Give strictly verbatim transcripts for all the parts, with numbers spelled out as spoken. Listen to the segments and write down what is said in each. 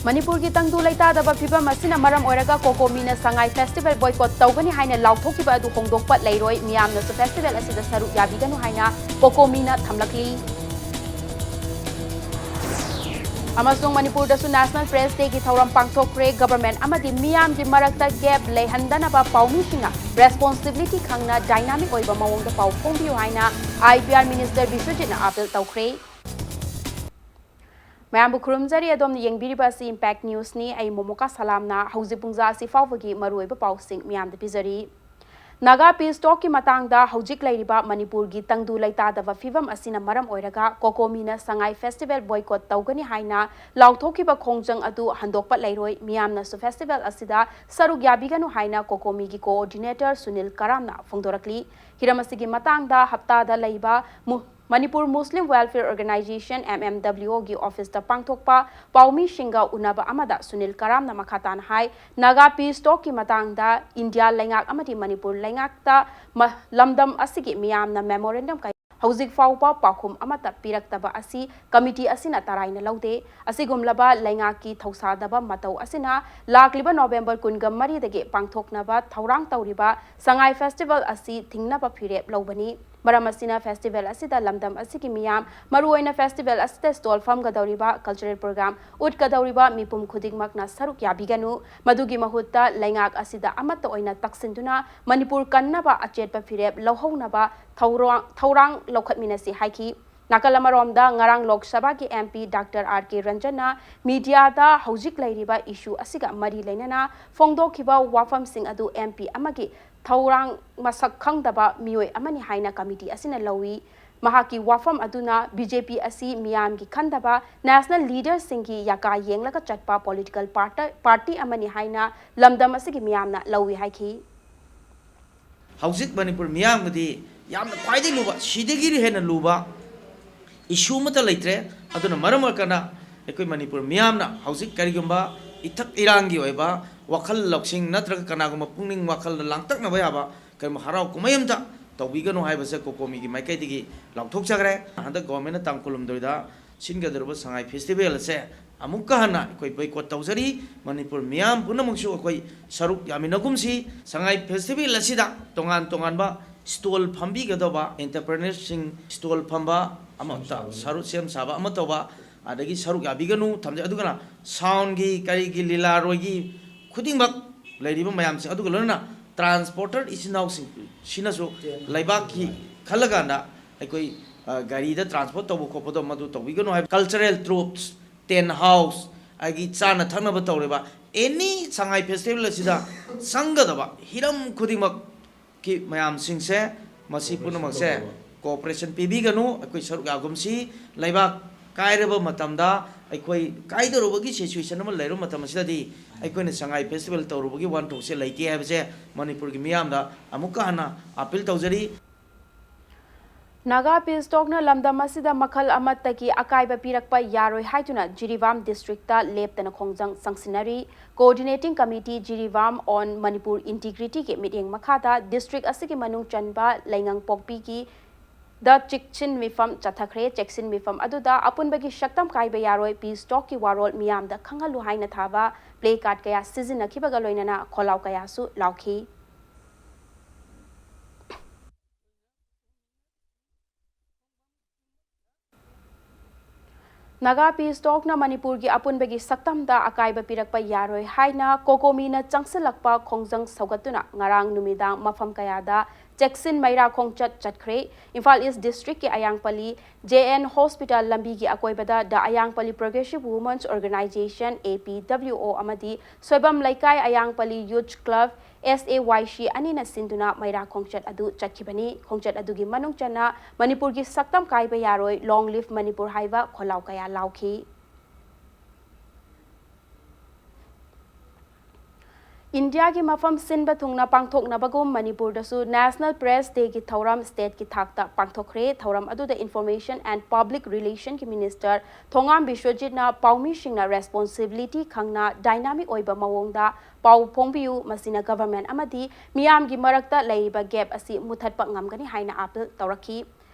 ꯃꯅꯤꯄꯨꯔꯒꯤ ꯇꯪꯗꯨ ꯂꯩꯇꯥꯗꯕ ꯐꯤꯕꯝ ꯑꯁꯤꯅ ꯃꯔꯝ ꯑꯣꯏꯔꯒ ꯀꯣꯀꯣꯃꯤꯅ ꯁꯉꯥꯏ ꯐꯦꯁꯇꯤꯚꯦꯜ ꯕꯣꯏꯀꯣꯠ ꯇꯧꯒꯅꯤ ꯍꯥꯏꯅ ꯂꯥꯎꯊꯣꯛꯈꯤꯕ ꯑꯗꯨ ꯍꯣꯡꯗꯣꯛꯄ ꯂꯩꯔꯣꯏ, ꯃꯤꯌꯥꯝꯅꯁꯨ ꯐꯦꯁꯇꯤꯚꯦꯜ ꯑꯁꯤꯗ ꯁꯔꯨꯛ ꯌꯥꯕꯤꯒꯅꯨ ꯍꯥꯏꯅ ꯀꯣꯀꯣꯃꯤꯅ ꯊꯝꯂꯛꯂꯤ꯫ ꯑꯃꯁꯨꯡ ꯃꯅꯤꯄꯨꯔꯗꯁꯨ National Press Dayꯒꯤ ꯊꯧꯔꯝ ꯄꯥꯡꯊꯣꯛꯈ꯭ꯔꯦ꯫ ꯒꯚꯔꯟꯃꯦꯟꯠ ꯑꯃꯗꯤ ꯃꯤꯌꯥꯝꯒꯤ ꯃꯔꯛꯇ ꯒꯦꯞ ꯂꯩꯍꯟꯗꯅꯕ ꯄꯥꯎꯃꯤꯁꯤꯡꯅ ꯔꯦꯁꯄꯣꯟꯁꯤꯕꯤꯂꯤꯇꯤ ꯈꯪꯅ ꯗꯥꯏꯅꯥꯃꯤꯛ ꯑꯣꯏꯕ ꯃꯑꯣꯡꯗ ꯄꯥꯎ ꯐꯣꯡꯕꯤꯌꯨ ꯍꯥꯏꯅ ꯑꯥꯏ ꯄꯤ ꯑꯥꯔ ꯃꯤꯅꯤꯁꯇꯔ ꯕꯤꯁ꯭ꯋꯖꯤꯠꯅ ꯑꯥꯄꯤꯜ ꯇꯧꯈ꯭ꯔꯦ꯫ ꯃꯌꯥꯝꯕꯨ ꯈꯨꯔꯨꯝꯖꯔꯤ꯫ ꯑꯗꯣꯝꯅ ꯌꯦꯡꯕꯤꯔꯤꯕ ꯑꯁꯤ ꯏꯝꯄꯦꯛ ꯅ꯭ꯌꯨꯁꯅꯤ꯫ ꯑꯩ ꯃꯣꯃꯣꯀꯥ ꯁꯂꯥꯝꯅ ꯍꯧꯖꯤꯛ ꯄꯨꯡꯖꯥ ꯑꯁꯤ ꯐꯥꯎꯕꯒꯤ ꯃꯔꯨꯑꯣꯏꯕ ꯄꯥꯎꯁꯤꯡ ꯃꯤꯌꯥꯝꯗ ꯄꯤꯖꯔꯤ꯫ ꯅꯥꯒꯥ ꯄꯤꯁ ꯇꯣꯛꯀꯤ ꯃꯇꯥꯡꯗ ꯍꯧꯖꯤꯛ ꯂꯩꯔꯤꯕ ꯃꯅꯤꯄꯨꯔꯒꯤ ꯇꯪꯗꯨ ꯂꯩꯇꯥꯗꯕ ꯐꯤꯕꯝ ꯑꯁꯤꯅ ꯃꯔꯝ ꯑꯣꯏꯔꯒ ꯀꯣꯀꯣꯃꯤꯅ ꯁꯉꯥꯏ ꯐꯦꯁꯇꯤꯚꯦꯜ ꯕꯣꯏꯀꯣꯠ ꯇꯧꯒꯅꯤ ꯍꯥꯏꯅ ꯂꯥꯎꯊꯣꯛꯈꯤꯕ ꯈꯣꯡꯖꯪ ꯑꯗꯨ ꯍꯟꯗꯣꯛꯄ ꯂꯩꯔꯣꯏ, ꯃꯤꯌꯥꯝꯅꯁꯨ ꯐꯦꯁꯇꯤꯚꯦꯜ ꯑꯁꯤꯗ ꯁꯔꯨꯛ ꯌꯥꯕꯤꯒꯅꯨ ꯍꯥꯏꯅ ꯀꯣꯀꯣꯃꯤꯒꯤ ꯀꯣꯑꯣꯔꯗꯤꯅꯦꯇꯔ ꯁꯨꯅꯤꯜ ꯀꯔꯥꯝꯅ ꯐꯣꯡꯗꯣꯔꯛꯂꯤ꯫ ꯍꯤꯔꯝ ꯑꯁꯤꯒꯤ ꯃꯇꯥꯡꯗ ꯍꯞꯇꯥꯗ ꯂꯩꯕ ꯃꯨ-, Manipur Muslim welfare organisation, M M W ꯑꯣꯒꯤ ꯑꯣꯐꯤꯁꯇ ꯄꯥꯡꯊꯣꯛꯄ ꯄꯥꯎꯃꯤꯁꯤꯡꯒ ꯎꯅꯕ ꯑꯃꯗ ꯁꯨꯅꯤꯜ ꯀꯔꯥꯝꯅ ꯃꯈꯥ ꯇꯥꯅ ꯍꯥꯏ, ꯅꯥꯒꯥ ꯄꯤꯁ ꯇꯣꯛꯀꯤ ꯃꯇꯥꯡꯗ ꯏꯟꯗꯤꯌꯥ ꯂꯩꯉꯥꯛ ꯑꯃꯗꯤ ꯃꯅꯤꯄꯨꯔ ꯂꯩꯉꯥꯛꯇ ꯃ-, ꯂꯝꯗꯝ ꯑꯁꯤꯒꯤ ꯃꯤꯌꯥꯝꯅ ꯃꯦꯃꯣꯔꯦꯟꯗꯝ ꯀꯌꯥ ꯍꯧꯖꯤꯛ ꯐꯥꯎꯕ ꯄꯥꯎꯈꯨꯝ ꯑꯃꯠꯇ ꯄꯤꯔꯛꯇꯕ ꯑꯁꯤ ꯀꯃꯤꯇꯤ ꯑꯁꯤꯅ ꯇꯔꯥꯏꯅ ꯂꯧꯗꯦ꯫ ꯑꯁꯤꯒꯨꯝꯂꯕ ꯂꯩꯉꯥꯛꯀꯤ ꯊꯧꯁꯥꯗꯕ ꯃꯇꯧ ꯑꯁꯤꯅ ꯂꯥꯛꯂꯤꯕ ꯅꯣꯕꯦꯝꯕꯔ ꯀꯨꯟꯒ ꯃꯔꯤꯗꯒꯤ ꯄꯥꯡꯊꯣꯛꯅꯕ ꯊꯧꯔꯥꯡ ꯇꯧꯔꯤꯕ ꯁꯉꯥꯏ ꯐꯦꯁꯇꯤꯚꯦꯜ ꯑꯁꯤ ꯊꯤꯡꯅꯕ ꯐꯤꯔꯦꯞ ꯂꯧꯕꯅꯤ꯫ ꯃꯔꯝ ꯑꯁꯤꯅ ꯐꯦꯁꯇꯤꯚꯦꯜ ꯑꯁꯤꯗ ꯂꯝꯗꯝ ꯑꯁꯤꯒꯤ ꯃꯤꯌꯥꯝ, ꯃꯔꯨꯑꯣꯏꯅ ꯐꯦꯁꯇꯤꯚꯦꯜ ꯑꯁꯤꯗ ꯁ꯭ꯇꯣꯜ ꯐꯝꯒꯗꯧꯔꯤꯕ, ꯀꯜꯆꯔꯦꯜ ꯄ꯭ꯔꯣꯒ꯭ꯔꯥꯝ ꯎꯠꯀꯗꯧꯔꯤꯕ ꯃꯤꯄꯨꯝ ꯈꯨꯗꯤꯡꯃꯛꯅ ꯁꯔꯨꯛ ꯌꯥꯕꯤꯒꯅꯨ꯫ ꯃꯗꯨꯒꯤ ꯃꯍꯨꯠꯇ ꯂꯩꯉꯥꯛ ꯑꯁꯤꯗ ꯑꯃꯠꯇ ꯑꯣꯏꯅ ꯇꯛꯁꯤꯟꯗꯨꯅ ꯃꯅꯤꯄꯨꯔ ꯀꯟꯅꯕ ꯑꯆꯦꯠꯄ ꯐꯤꯔꯦꯞ ꯂꯧꯍꯧꯅꯕ ꯊꯧꯔꯥꯡ, ꯊꯧꯔꯥꯡ ꯂꯧꯈꯠꯃꯤꯟꯅꯁꯤ ꯍꯥꯏꯈꯤ꯫ ꯅꯥꯀꯜ ꯑꯃꯔꯣꯝꯗ, ꯉꯔꯥꯡ ꯂꯣꯛ ꯁꯚꯥꯒꯤ ꯑꯦꯝ ꯄꯤ ꯗꯥꯛꯇꯔ ꯑꯥꯔ ꯀꯦ ꯔꯟꯖꯟꯅ ꯃꯤꯗꯤꯌꯥꯗ ꯍꯧꯖꯤꯛ ꯂꯩꯔꯤꯕ ꯏꯁꯨ ꯑꯁꯤꯒ ꯃꯔꯤ ꯂꯩꯅꯅ ꯐꯣꯡꯗꯣꯛꯈꯤꯕ ꯋꯥꯐꯝꯁꯤꯡ ꯑꯗꯨ ꯑꯦꯝ ꯄꯤ ꯑꯃꯒꯤ ꯊꯧꯔꯥꯡ ꯃꯁꯛ ꯈꯪꯗꯕ ꯃꯤꯑꯣꯏ ꯑꯃꯅꯤ ꯍꯥꯏꯅ ꯀꯃꯤꯇꯤ ꯑꯁꯤꯅ ꯂꯧꯏ꯫ ꯃꯍꯥꯛꯀꯤ ꯋꯥꯐꯝ ꯑꯗꯨꯅ ꯕꯤ ꯖꯦ ꯄꯤ ꯑꯁꯤ ꯃꯤꯌꯥꯝꯒꯤ ꯈꯟꯗꯕ ꯅꯦꯁꯅꯦꯜ ꯂꯤꯗꯔꯁꯤꯡꯒꯤ ꯌꯥꯀꯥ ꯌꯦꯡꯂꯒ ꯆꯠꯄ ꯄꯣꯂꯤꯇꯤꯀꯦꯜ ꯄꯥꯔꯇ-, ꯄꯥꯔꯇꯤ ꯑꯃꯅꯤ ꯍꯥꯏꯅ ꯂꯝꯗꯝ ꯑꯁꯤꯒꯤ ꯃꯤꯌꯥꯝꯅ ꯂꯧꯏ ꯍꯥꯏꯈꯤ꯫ ꯍꯧꯖꯤꯛ ꯃꯅꯤꯄꯨꯔ ꯃꯤꯌꯥꯝꯒꯤꯗꯤ ꯌꯥꯝꯅ ꯈ꯭ꯋꯥꯏꯗꯒꯤ ꯂꯨꯕ, ꯁꯤꯗꯒꯤ ꯍꯦꯟꯅ ꯂꯨꯕ ꯏꯁꯨ ꯑꯃꯠꯇ ꯂꯩꯇ꯭ꯔꯦ꯫ ꯑꯗꯨꯅ ꯃꯔꯝ ꯑꯣꯏꯔꯀꯥꯟꯗ ꯑꯩꯈꯣꯏ ꯃꯅꯤꯄꯨꯔ ꯃꯤꯌꯥꯝꯅ ꯍꯧꯖꯤꯛ ꯀꯔꯤꯒꯨꯝꯕ ꯏꯊꯛ ꯏꯔꯥꯡꯒꯤ ꯑꯣꯏꯕ ꯋꯥꯈꯜ ꯂꯧꯁꯤꯡ ꯅꯠꯇ꯭ꯔꯒ ꯀꯅꯥꯒꯨꯝꯕ ꯄꯨꯛꯅꯤꯡ ꯋꯥꯈꯜꯗ ꯂꯥꯡꯇꯛꯅꯕ ꯌꯥꯕ ꯀꯔꯤꯒꯨꯝꯕ ꯍꯔꯥꯎ ꯀꯨꯝꯍꯩ ꯑꯃꯇ ꯇꯧꯕꯤꯒꯅꯨ ꯍꯥꯏꯕꯁꯦ ꯀꯣꯀꯣꯃꯤꯒꯤ ꯃꯥꯏꯀꯩꯗꯒꯤ ꯂꯥꯎꯊꯣꯛꯆꯈ꯭ꯔꯦ꯫ ꯍꯟꯗꯛ ꯒꯣꯔꯃꯦꯟꯅ ꯇꯥꯡ ꯀꯨꯟꯍꯨꯝꯗꯣꯏꯗ ꯁꯤꯟꯒꯗꯧꯔꯤꯕ ꯁꯉꯥꯏ ꯐꯦꯁꯇꯤꯚꯦꯜ ꯑꯁꯦ ꯑꯃꯨꯛꯀ ꯍꯟꯅ ꯑꯩꯈꯣꯏ ꯕꯣꯏꯀꯣꯠ ꯇꯧꯖꯔꯤ꯫ ꯃꯅꯤꯄꯨꯔ ꯃꯤꯌꯥꯝ ꯄꯨꯝꯅꯃꯛꯁꯨ ꯑꯩꯈꯣꯏ ꯁꯔꯨꯛ ꯌꯥꯃꯤꯟꯅꯒꯨꯝꯁꯤ꯫ ꯁꯉꯥꯏ ꯐꯦꯁꯇꯤꯚꯦꯜ ꯑꯁꯤꯗ ꯇꯣꯉꯥꯟ ꯇꯣꯉꯥꯟꯕ ꯁ꯭ꯇꯣꯜ ꯐꯝꯕꯤꯒꯗꯧꯕ ꯑꯦꯟꯇꯔꯄ꯭ꯔꯦꯅꯔꯁꯤꯡ, ꯁ꯭ꯇꯣꯜ ꯐꯝꯕ ꯑꯃ, ꯁꯔꯨꯛ ꯁꯦꯝ ꯁꯥꯕ ꯑꯃ ꯇꯧꯕ, ꯑꯗꯒꯤ ꯁꯔꯨꯛ ꯌꯥꯕꯤꯒꯅꯨ ꯊꯝꯖꯩ꯫ ꯑꯗꯨꯒ ꯁꯥꯎꯟꯒꯤ, ꯀꯔꯤꯒꯤ, ꯂꯤꯂꯥꯔꯣꯏꯒꯤ ꯈꯨꯗꯤꯡꯃꯛ ꯂꯩꯔꯤꯕ ꯃꯌꯥꯝꯁꯤꯡ, ꯑꯗꯨꯒ ꯂꯣꯏꯅꯅ ꯇ꯭ꯔꯥꯟꯁꯄꯣꯔꯇꯔ ꯏꯆꯤꯟ ꯏꯅꯥꯎꯁꯤꯡꯁꯤꯅꯁꯨ ꯂꯩꯕꯥꯛꯀꯤ ꯈꯜꯂꯀꯥꯟꯗ ꯑꯩꯈꯣꯏ, ꯑ, ꯒꯥꯔꯤꯗ ꯇ꯭ꯔꯥꯟꯁꯄꯣꯔꯠ ꯇꯧꯕ ꯈꯣꯠꯄꯗꯣ ꯃꯗꯨ ꯇꯧꯕꯤꯒꯅꯨ ꯍꯥꯏꯕ꯫ ꯀꯜꯆꯔꯦꯜ ꯇ꯭ꯔꯨꯞꯁ, ꯇꯦꯟ ꯍꯥꯎꯁ, ꯑꯩꯒꯤ ꯆꯥꯅ ꯊꯛꯅꯕ ꯇꯧꯔꯤꯕ ꯑꯦꯅꯤ ꯁꯉꯥꯏ ꯐꯦꯁꯇꯤꯚꯦꯜ ꯑꯁꯤꯗ ꯆꯪꯒꯗꯕ ꯍꯤꯔꯝ ꯈꯨꯗꯤꯡꯃꯛꯀꯤ ꯃꯌꯥꯝꯁꯤꯡꯁꯦ, ꯃꯁꯤ ꯄꯨꯝꯅꯃꯛꯁꯦ ꯀꯣꯑꯣꯄꯔꯦꯁꯟ ꯄꯤꯕꯤꯒꯅꯨ꯫ ꯑꯩꯈꯣꯏ ꯁꯔꯨꯛ ꯌꯥꯒꯨꯝꯁꯤ꯫ ꯂꯩꯕꯥꯛ ꯀꯥꯏꯔꯕ ꯃꯇꯝꯗ, ꯑꯩꯈꯣꯏ ꯀꯥꯏꯗꯧꯔꯨꯕꯒꯤ ꯁꯤꯆꯨꯋꯦꯁꯟ ꯑꯃ ꯂꯩꯔꯕ ꯃꯇꯝ ꯑꯁꯤꯗꯗꯤ ꯑꯩꯈꯣꯏꯅ ꯁꯉꯥꯏ ꯐꯦꯁꯇꯤꯚꯦꯜ ꯇꯧꯔꯨꯕꯒꯤ ꯋꯥꯍꯟꯊꯣꯛꯁꯦ ꯂꯩꯇꯦ ꯍꯥꯏꯕꯁꯦ ꯃꯅꯤꯄꯨꯔꯒꯤ ꯃꯤꯌꯥꯝꯗ ꯑꯃꯨꯛꯀ ꯍꯟꯅ ꯑꯄꯤꯜ ꯇꯧꯖꯔꯤ꯫ ꯅꯥꯒꯥ ꯄꯤꯁ ꯇꯣꯛꯅ ꯂꯝꯗꯝ ꯑꯁꯤꯗ ꯃꯈꯜ ꯑꯃꯠꯇꯒꯤ ꯑꯀꯥꯏꯕ ꯄꯤꯔꯛꯄ ꯌꯥꯔꯣꯏ ꯍꯥꯏꯗꯨꯅ ꯖꯤꯔꯤꯕꯥꯝ ꯗꯤꯁꯇ꯭ꯔꯤꯛꯇ ꯂꯦꯞꯇꯅ ꯈꯣꯡꯖꯪ ꯆꯪꯁꯤꯟꯅꯔꯤ꯫ Coordinating Committee Jiribam on Manipur Integrityꯒꯤ ꯃꯤꯠꯌꯦꯡ ꯃꯈꯥꯗ ꯗꯤꯁꯇ꯭ꯔꯤꯛ ꯑꯁꯤꯒꯤ ꯃꯅꯨꯡ ꯆꯟꯕ ꯂꯩꯉꯪꯄꯣꯛꯄꯤꯒꯤ ꯗ ꯆꯦꯛꯁꯤꯟ ꯃꯤꯐꯝ ꯆꯠꯊꯈ꯭ꯔꯦ꯫ ꯆꯦꯛꯁꯤꯟ ꯃꯤꯐꯝ ꯑꯗꯨꯗ ꯑꯄꯨꯟꯕꯒꯤ ꯁꯛꯇꯝ ꯀꯥꯏꯕ ꯌꯥꯔꯣꯏ, ꯄꯤꯁ ꯇꯣꯛꯀꯤ ꯋꯥꯔꯣꯜ ꯃꯤꯌꯥꯝꯗ ꯈꯪꯍꯜꯂꯨ ꯍꯥꯏꯅ ꯊꯥꯕ ꯄ꯭ꯂꯦ ꯀꯥꯔꯗ ꯀꯌꯥ ꯁꯤꯖꯤꯟꯅꯈꯤꯕꯒ ꯂꯣꯏꯅꯅ ꯈꯣꯜꯂꯥꯎ ꯀꯌꯥꯁꯨ ꯂꯥꯎꯈꯤ꯫ ꯅꯥꯒꯥ ꯄꯤꯁ ꯇꯣꯛꯅ ꯃꯅꯤꯄꯨꯔꯒꯤ ꯑꯄꯨꯟꯕꯒꯤ ꯁꯛꯇꯝꯗ ꯑꯀꯥꯏꯕ ꯄꯤꯔꯛꯄ ꯌꯥꯔꯣꯏ ꯍꯥꯏꯅ ꯀꯣꯀꯣꯃꯤꯅ ꯆꯪꯁꯤꯜꯂꯛꯄ ꯈꯣꯡꯖꯪ ꯁꯧꯒꯠꯇꯨꯅ ꯉꯔꯥꯡ ꯅꯨꯃꯤꯗꯥꯡ ꯃꯐꯝ ꯀꯌꯥꯗ ꯆꯦꯛꯁꯤꯟ ꯃꯩꯔꯥ ꯈꯣꯡꯆꯠ ꯆꯠꯈ꯭ꯔꯦ꯫ ꯏꯝꯐꯥꯜ ꯏꯁ ꯗꯤꯁꯇ꯭ꯔꯤꯛꯀꯤ ꯑꯌꯥꯡꯄꯜꯂꯤ ꯖꯦ ꯑꯦꯟ ꯍꯣꯁꯄꯤꯇꯥꯜ ꯂꯝꯕꯤꯒꯤ ꯑꯀꯣꯏꯕꯗ The Ayangpali Progressive Women's Organization, A P W O, ꯑꯃꯗꯤ ꯁꯣꯏꯕꯝ ꯂꯩꯀꯥꯏ ꯑꯌꯥꯡꯄꯜꯂꯤ youth club, S A Y C, ꯑꯅꯤꯅ ꯁꯤꯟꯗꯨꯅ ꯃꯩꯔꯥ ꯈꯣꯡꯆꯠ ꯑꯗꯨ ꯆꯠꯈꯤꯕꯅꯤ꯫ ꯈꯣꯡꯆꯠ ꯑꯗꯨꯒꯤ ꯃꯅꯨꯡ ꯆꯟꯅ "ꯃꯅꯤꯄꯨꯔꯒꯤ ꯁꯛꯇꯝ ꯀꯥꯏꯕ ꯌꯥꯔꯣꯏ, Long Live Manipur" ꯍꯥꯏꯕ ꯈꯣꯜꯂꯥꯎ ꯀꯌꯥ ꯂꯥꯎꯈꯤ꯫ ꯏꯟꯗꯤꯌꯥꯒꯤ ꯃꯐꯝ ꯁꯤꯟꯕ ꯊꯨꯡꯅ ꯄꯥꯡꯊꯣꯛꯅꯕꯒꯨꯝ ꯃꯅꯤꯄꯨꯔꯗꯁꯨ National Press Dayꯒꯤ ꯊꯧꯔꯝ ꯁ꯭ꯇꯦꯠꯀꯤ ꯊꯥꯛꯇ ꯄꯥꯡꯊꯣꯛꯈ꯭ꯔꯦ꯫ ꯊꯧꯔꯝ ꯑꯗꯨꯗ Information and Public Relationꯒꯤ ꯃꯤꯅꯤꯁꯇꯔ ꯊꯣꯉꯥꯝ ꯕꯤꯁ꯭ꯋꯖꯤꯠꯅ ꯄꯥꯎꯃꯤꯁꯤꯡꯅ ꯔꯦꯁꯄꯣꯟꯁꯤꯕꯤꯂꯤꯇꯤ ꯈꯪꯅ ꯗꯥꯏꯅꯥꯃꯤꯛ ꯑꯣꯏꯕ ꯃꯑꯣꯡꯗ ꯄꯥꯎ ꯐꯣꯡꯕꯤꯌꯨ, ꯃꯁꯤꯅ ꯒꯚꯔꯟꯃꯦꯟꯠ ꯑꯃꯗꯤ ꯃꯤꯌꯥꯝꯒꯤ ꯃꯔꯛꯇ ꯂꯩꯔꯤꯕ ꯒꯦꯞ ꯑꯁꯤ ꯃꯨꯊꯠꯄ ꯉꯝꯒꯅꯤ ꯍꯥꯏꯅ ꯑꯥꯄꯤꯜ ꯇꯧꯔꯛꯈꯤ꯫